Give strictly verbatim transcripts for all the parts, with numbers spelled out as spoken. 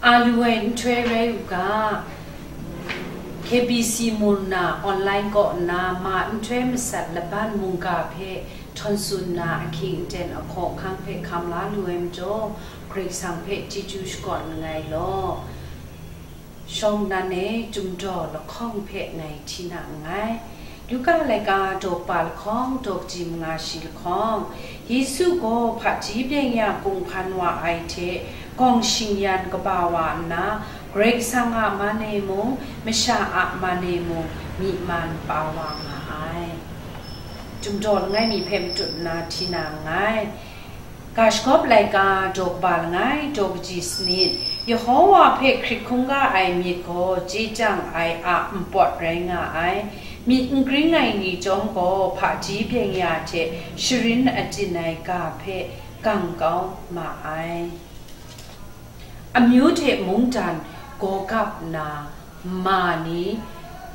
Alu ai nhtoi rai u ga, K B C mung na online kaw nna ma nhtoi masat laban mungga hpe htawn tsun nna ahkying aten ahkawng hkang hpe hkam la lu ai majaw, Karai Kasang hpe chyeju shakawn langai law. Shawng nan e, Chyum Daw lahkawng hpe ngai hti na nngai. Luka laika daw kaba lahkawng, daw kaji manga shi lahkawng, Yesu gaw hpaji byeng ya kunghpan wa ai hte gawng shingyan kaba wa nna, Karai Kasang a man e mung, masha a man e mung, myi man pa wa nga ai. Chyum Daw langai mi hpe matut nna hti na nngai. Ga Shagawp laika daw kaba langai, daw kaji sanit, Yehowa hpe hkrit hkungga ai myit gaw chye chyang ai a npawt rai nga ai. Myit n gring ai ni chyawm gaw hpaji byeng ya hte sharin achyin ai ga hpe gang kau ma ai. Amyu hte mungdan gaw gap nna, ma ni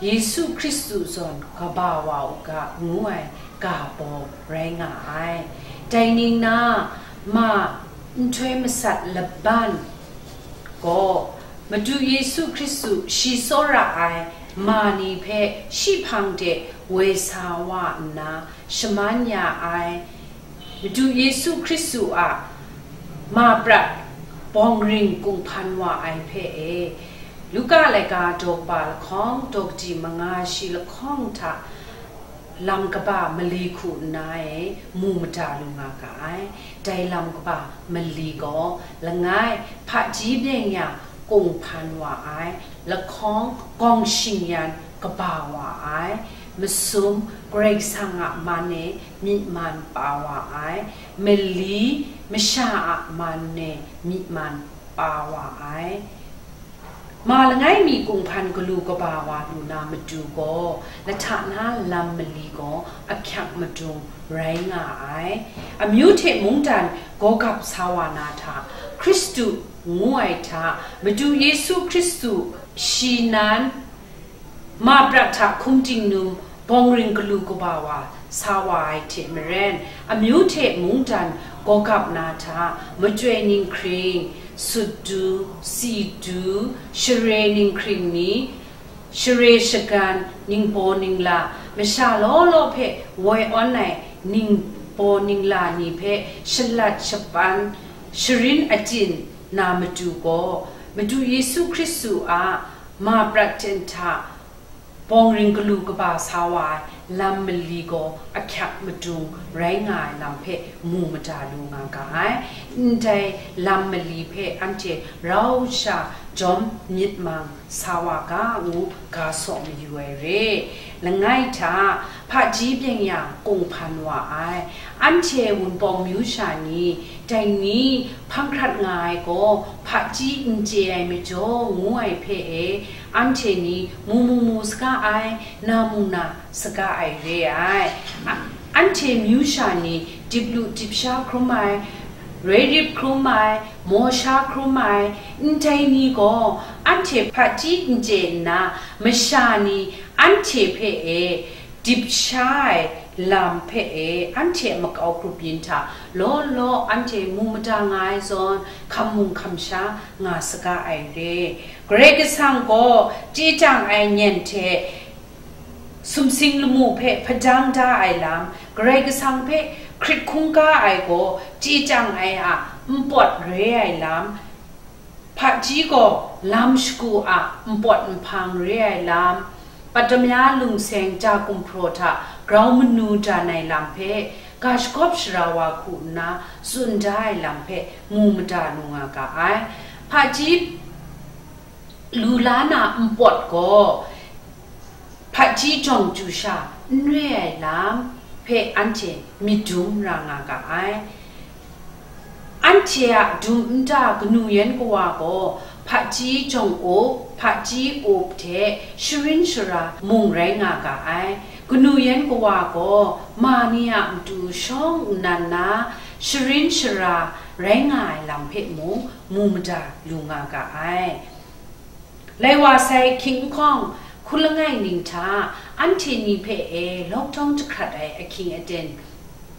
Yesu Hkristu zawn kaba wa u ga ngu ai ga baw rai nga ai. Dai ning na, ma nhtoi masat laban gaw Madu Yesu Hkristu shi tsawra ai ma ni hpe shi hpang de woi sa wa nna shaman ya ai. Madu Yesu Hkristu a ma prat bawng ring kunghpan wa ai hpe e, Luka laika daw kaba lahkawng, daw kaji manga shi lahkawng hta lam kaba mali hku nna e mu mada lu nga ga ai. Dai lam kaba mali gaw langai, hpaji byeng ya kunghpan wa ai, lahkawng gawng shingyan kaba wa ai, masum Karai Kasang a man e myi man pa wa ai, mali masha a man e myi man pa wa ai. Ma langai mi kunghpan galu kaba wa lu na matu gaw, lahta na lam mali gaw ahkyak madung rai nga ai. Amyu hte mungdan gaw gap sa wa na hta, Hkristu ngu ai hta, Madu Yesu Hkristu shi nan ma prat hta hkum tingnum bawng ring galu kaba wa sa wa ai hte maren, amyu hte mungdan gaw gap na hta, machyoi ninghkring, sut du, si du, share ninghkring ni, share shagan, ningbaw ningla, masha law law hpe woi awn ai ningbaw ningla ni hpe shalat shapan, sharin achyin na matu gaw, Madu Yesu Hkristu a ma prat ten hta bawng ring galu kaba sa wa ai lam mali gaw ahkyak madung rai nga ai lam hpe mu mada lu nga ga ai. Ndai lam mali hpe anhte rau sha jawm myit mang sa wa ga ngu ga saw mayu ai re. Langai hta, hpaji byeng ya kunghpan wa ai. Anhte Wunpawng myu sha ni, dai ni hpang hkrat nga ai gaw, hpaji n chye ai majaw ngu ai hpe e, anhte ni mu mu mu saga ai, na mu na saga ai re ai. A-, anhte myu sha ni dip lu dip sha hkrum ai, roi rip hkrum ai, maw sha hkrum ai, ndai ni gaw anhte hpaji n chye nna, masha ni anhte hpe e, dip sha ai lam hpe e, anhte a makau grup yin hta law law anhte mu mada nga ai zawn, hkam mung hkam sha nga saga ai re. Karai Kasang gaw chye chyang ai nyen hte sumsing lamu hpe hpadang da ai lam, Karai Kasang hpe hkrit hkungga ai gaw chye chyang ai a npawt re ai lam, hpaji gaw lam shagu a npawt nhpang re ai lam, patmaya lungseng ja gumhpraw hta grau manu dan ai lam hpe, ga shagawp shara wa hku nna tsun da ai lam hpe mu mada lu nga ga ai. Hpaji lu la na npawt gaw, hpaji jawng chyu sha n re ai lam hpe anhte myit dum ra nga ga ai. Anhte a dum nta kanu yan kawa gaw, hpaji jawng up, hpaji up hte sharin shara mung rai nga ga ai. Kanu yan kawa gaw, ma ni a matu shawng nnan na, sharin shara rai nga ai lam hpe mung mu mada lu nga ga ai. Lai wa sai hkying nhkawng hku langai ning hta, anhte ni hpe e lockdown jahkrat ai ahkying aten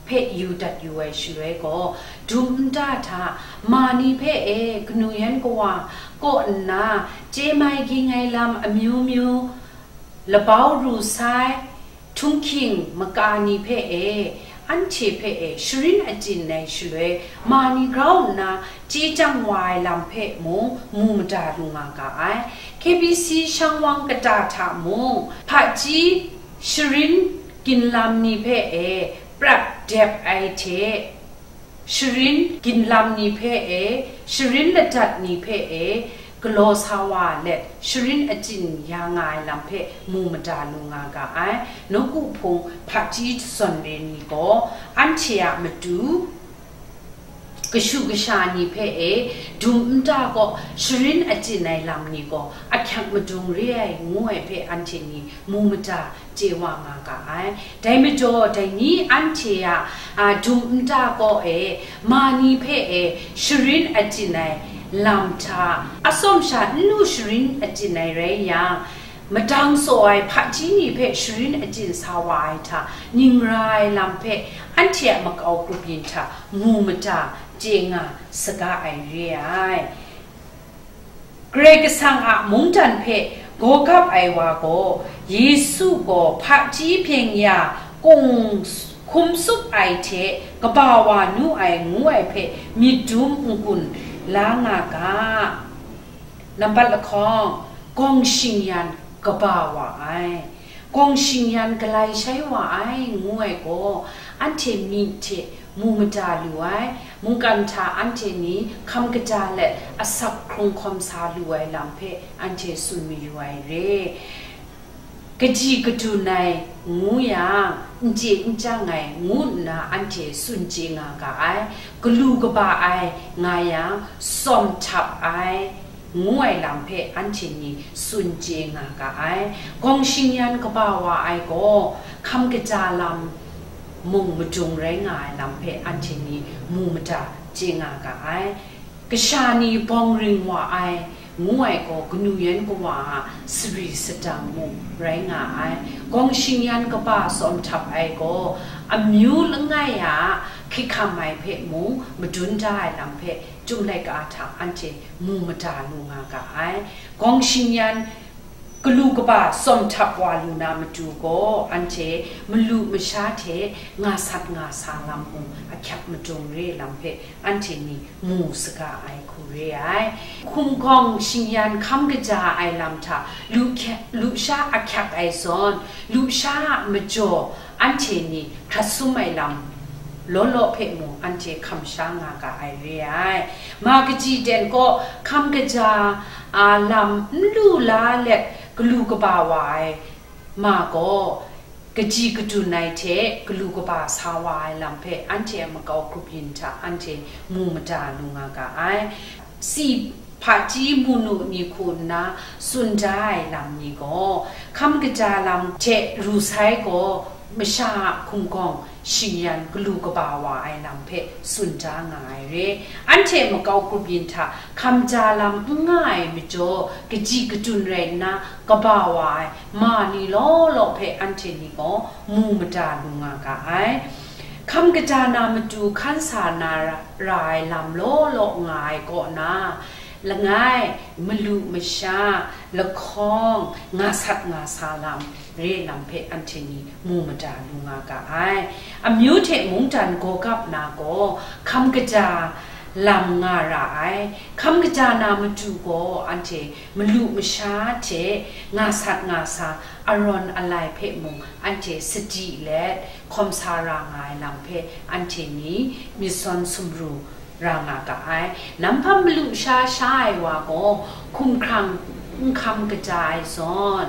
hpe yu dat yu ai shaloi gaw, dum nta hta ma ni hpe e kanu yan kawa kaw nna, chye mai ging ai lam amyu myu, labau ru sai, htunghking maka ni hpe e, anhte hpe e sharin achyin ai shaloi, ma ni grau nna chye chyang wa ai lam hpe mung mu mada lu nga ga ai. K B C shangwang kata hta mung, hpaji sharin ginlam ni hpe e, prap dep ai hte, sharin ginlam ni hpe e, sharin ladat ni hpe e, galaw sa wa let, sharin achyin ya nga ai lam hpe mu mada lu nga ga ai. Nawku hpung hpaji zawn re ni gaw, anhte a matu kashu kasha ni hpe e, dum nta gaw sharin achyin ai lam ni gaw ahkyak madung re ai, ngu ai hpe anhte ni mu mada chye wa nga ga ai. Dai majaw, dai ni anhte a, a, dum nta kaw e, ma ni hpe e sharin achyin ai lam hta, atsawm sha n lu sharin achyin ai rai yang, madang saw ai hpaji ni hpe sharin achyin sa wa ai hta, ning ra ai lam hpe anhte a makau grup yin hta mu mada chye nga saga ai re ai. Karai Kasang a mungdan hpe gawgap ai wa gaw, Yesu gaw hpaji byeng ya kung hkum tsup ai hte kaba wa nu ai, ngu ai hpe myit dum n-gun la nga ga. Nambat lahkawng, gawng shingyan kaba wa ai. Gawng shingyan galai shai wa ai, ngu ai gaw, anhte myit hte mu mada lu ai, mungkan hta anhte ni hkam kaja let asak hkrung hkawm sa lu ai lam hpe anhte tsun mayu ai re. Kaji kadun ai ngu yang, n chye n chyang ai ngu nna anhte tsun chye nga ga ai, galu kaba ai nga yang, tsawm htap ai, ngu ai lam hpe anhte ni tsun chye nga ga ai. Gawng shingyan kaba wa ai gaw, hkam kaja lam mung madung rai nga ai lam hpe anhte ni mu mada chye nga ga ai. Kasha ni bawng ring wa ai, ngu ai gaw, kanu yan kawa a sari sadang mung rai nga ai. Gawng shingyan kaba tsawm htap ai gaw, amyu langai a hkihkam ai hpe mung madun da ai lam hpe, Chyum laika hta anhte mu mada lu nga ga ai. Gawng shingyan galu kaba tsawm htap wa lu na matu gaw, anhte malu masha hte nga sat nga sa lam mung ahkyak madung re lam hpe anhte ni mu saga ai hku re ai. Hkum gawng shingyan hkam kaja ai lam hta lu hkya-, lusha ahkyak ai zawn, lusha a majaw anhte ni hkrat sum ai lam law law hpe mung anhte hkam sha nga ga ai re ai. Ma kaji ten kaw hkam kaja, a, lam n lu la let galu kaba wa ai ma gaw, kaji kadun ai hte galu kaba sa wa ai lam hpe anhte a makau grup yin hta anhte mu mada lu nga ga ai. Si hpaji munu ni hku nna tsun da ai lam ni gaw, hkam kaja lam hte ru sai gaw, masha a hkum gawng shingyan galu kaba wa ai lam hpe tsun da nga ai re. Anhte makau grup yin hta hkam ja lam n nga ai majaw, kaji kadun rai nna kaba wa ai ma ni law law hpe anhte ni gaw mu mada lu nga ga ai. Hkam kaja na matu hkan sa na ra, ra ai lam law law nga ai kaw na, langai, malu masha, lahkawng, nga sat nga sa lam, re lam hpe anhte ni mu mada lu nga ga ai. Amyu hte mungdan gaw gap na gaw, hkam kaja lam nga ra ai. Hkam kaja na matu gaw, anhte malu masha hte nga sat nga sa, arawn alai hpe mung anhte sadi let, hkawm sa ra nga ai lam hpe anhte ni myit sawn sumru ra nga ga ai. Nanhpam malu sha sha ai wa gaw, hkumhkrang n hkam kaja ai zawn,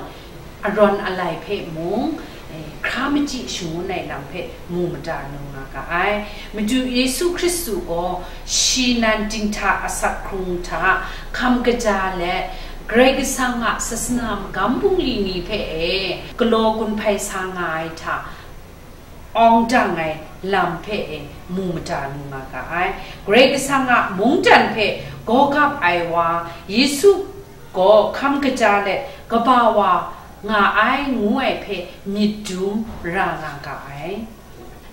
arawn alai hpe mung, eh, hkra machyi shangun ai lam hpe mu mada lu nga ga ai. Madu Yesu Hkristu gaw shi nan dinghta asak hkrung hta hkam kaja let, Karai Kasang a sasana magam bungli ni hpe e galaw gun hpai sa nga ai hta, awng dang ai lam hpe e mu mada lu nga ga ai. Karai Kasang a mungdan hpe gaw gap ai wa Yesu gaw hkam kaja let kaba wa nga ai, ngu ai hpe myit dum ra nga ga ai.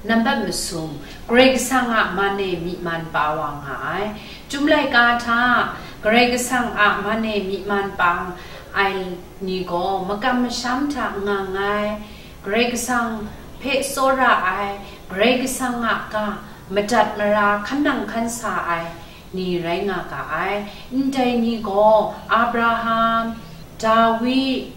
Nambat masum, Karai Kasang a man e myi man pa wa nga ai. Chyum laika hta, Karai Kasang a man e myi man pa ai ni gaw makam masham hta nga ngai, Karai Kasang hpe tsawra ai, Karai Kasang a ga madat mara hkan nang hkan sa ai ni rai nga ga ai. Ndai ni gaw Abraham, Dawi,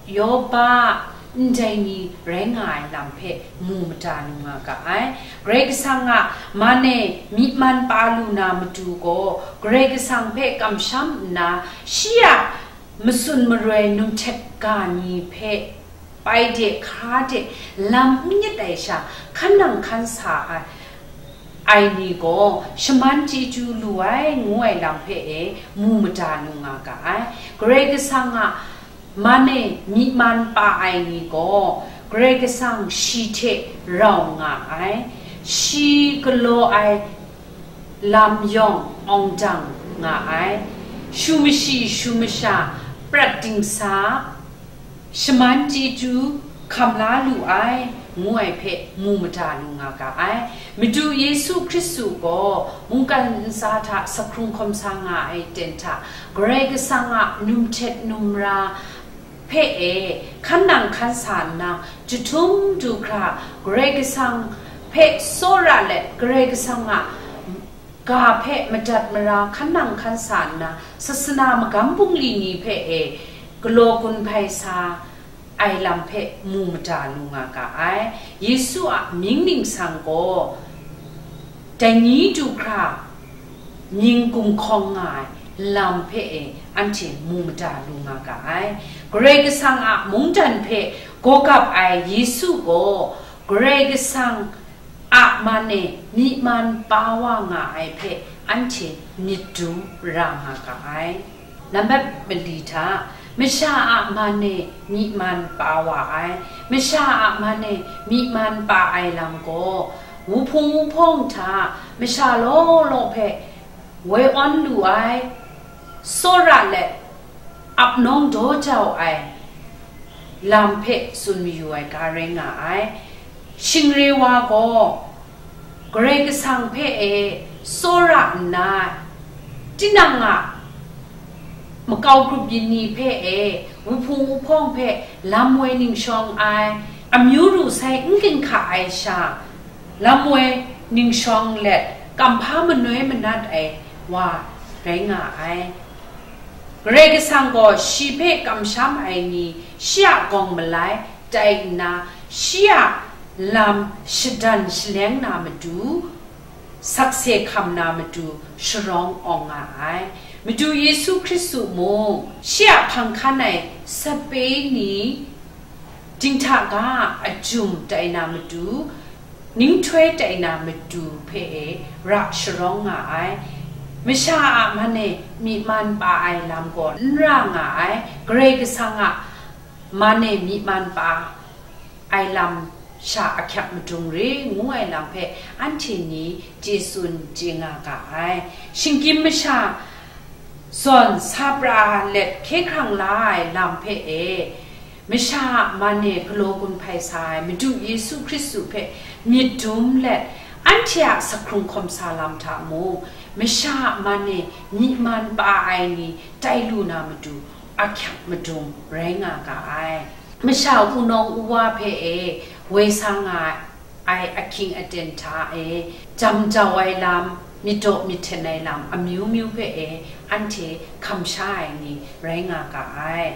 Yoba, ndai ni rai nga ai lam hpe mu mada lu nga ga ai. Karai Kasang a man e myi man pa lu na matu gaw, Karai Kasang hpe kamsham nna, shi a matsun maroi num htet ga ni hpe pai de hkra de lam n myit ai sha, hkan nang hkan sa ai, ai ni gaw shaman chyeju lu ai ngu ai lam hpe e mu mada lu nga ga ai. Karai Kasang a man e myi man pa ai ni gaw, Karai Kasang shi hte rau nga ai, shi galaw ai lam yawng awng dang nga ai, shu mashi shu masha prat dingsa, shaman chyeju hkam la lu ai, ngu ai hpe mu mada lu nga ga ai. Madu Yesu Hkristu gaw mungkan ntsa hta sakhkrung hkawm sa nga ai ten hta, Karai Kasang a num htet num ra hpe e hkan nang hkan sa nna, jahtum du hkra Karai Kasang hpe tsawra let, Karai Kasang a ga hpe madat mara hkan nang hkan sa nna, sasana magam bungli ni hpe e galaw gun hpai sa ai lam hpe mu mada lu nga ga ai. Yesu a mying ningsang gaw dai ni du hkra mying gumhkawng nga ai lam hpe e anhte mu mada lu nga ga ai. Karai Kasang a mungdan hpe gawgap ai Yesu gaw Karai Kasang a man e myi man pa wa nga ai hpe anhte myit dum ra nga ga ai. Nambat mali hta, masha a man e myi man pa wa ai, masha a man e myi man pa ai lam gaw, wuhpung wuhpawng hta masha law law hpe woi awn lu ai, tsawra let ap nawng daw jau ai lam hpe tsun mayu ai ga rai nga ai. Shingre wa gaw Karai Kasang hpe e tsawra nna, tinang a makau grup yin ni hpe e wuhpung wuhpawng hpe lam woi ningshawng ai, amyu ru sai n ginhka ai sha, lam woi ningshawng let kamhpa manoi manat ai wa rai nga ai. Karai Kasang gaw shi hpe kamsham ai ni shi a gawng malai tai nna, shi a lam shadan shaleng na matu, sakse hkam na matu sharawng awng nga ai. Madu Yesu Hkristu mung, shi a hpang hkan ai sape ni dinghta ga a jum tai na matu, ninghtoi tai na matu hpe e ra sharawng nga ai. Masha a man e myi man pa ai lam gaw n ra nga ai, Karai Kasang a man e myi man pa ai lam sha ahkyak madung re ngu ai lam hpe anhte ni chye tsun chye nga ga ai. Shinggyim masha zawn sa pra let hkye hkrang la ai lam hpe e, masha a man e galaw gun hpai sa ai Madu Yesu Hkristu hpe myit dum let, anhte a sakhkrung hkawm sa lam hta mung, masha a man e myi man pa ai ni tai lu na matu ahkyak madung rai nga ga ai. Masha wunawng uwa hpe e woi sa nga ai ahkying aten hta e, jam jau ai lam, myit daw myit hten ai lam amyu myu hpe e anhte hkam sha ai ni rai nga ga ai.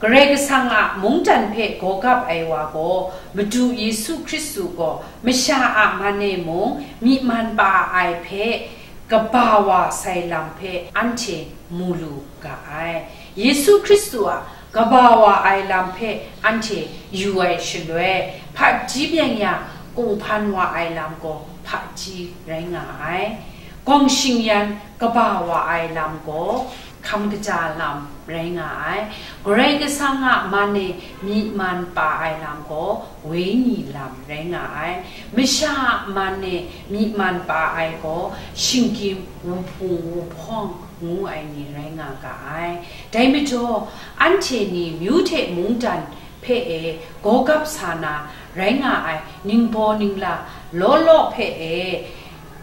Karai Kasang a mungdan hpe gawgap ai wa gaw, Madu Yesu Hkristu gaw masha a man e mung myi man pa ai hpe kaba wa sai lam hpe anhte mu lu ga ai. Yesu Hkristu a kaba wa ai lam hpe anhte yu ai shaloi, hpaji byeng ya kunghpan wa ai lam gaw hpaji rai nga ai. Gawng shingyan kaba wa ai lam gaw hkam kaja lam rai nga ai. Karai Kasang a man e myi man pa ai lam gaw wenyi lam rai nga ai. Masha a man e myi man pa ai gaw shinggyim, wuhpung, wuhpawng ngu ai ni rai nga ga ai. Dai majaw, anhte ni myu hte mungdan hpe e gaw gap sa na rai nga ai ningbaw ningla law law hpe e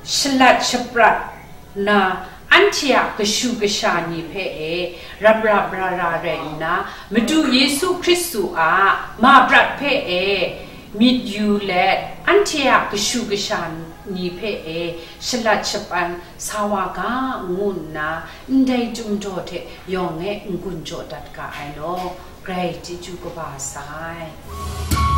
shalat shaprat na anhte a kashu kasha ni hpe e rap rap ra ra rai nna, Madu Yesu Hkristu a ma prat hpe e myit yu let, anhte a kashu kasha ni hpe e shalat shapan sa wa ga, ngu nna ndai chyum daw hte yawng e n-gun jaw dat ga ai law. Grai chyeju kaba sai.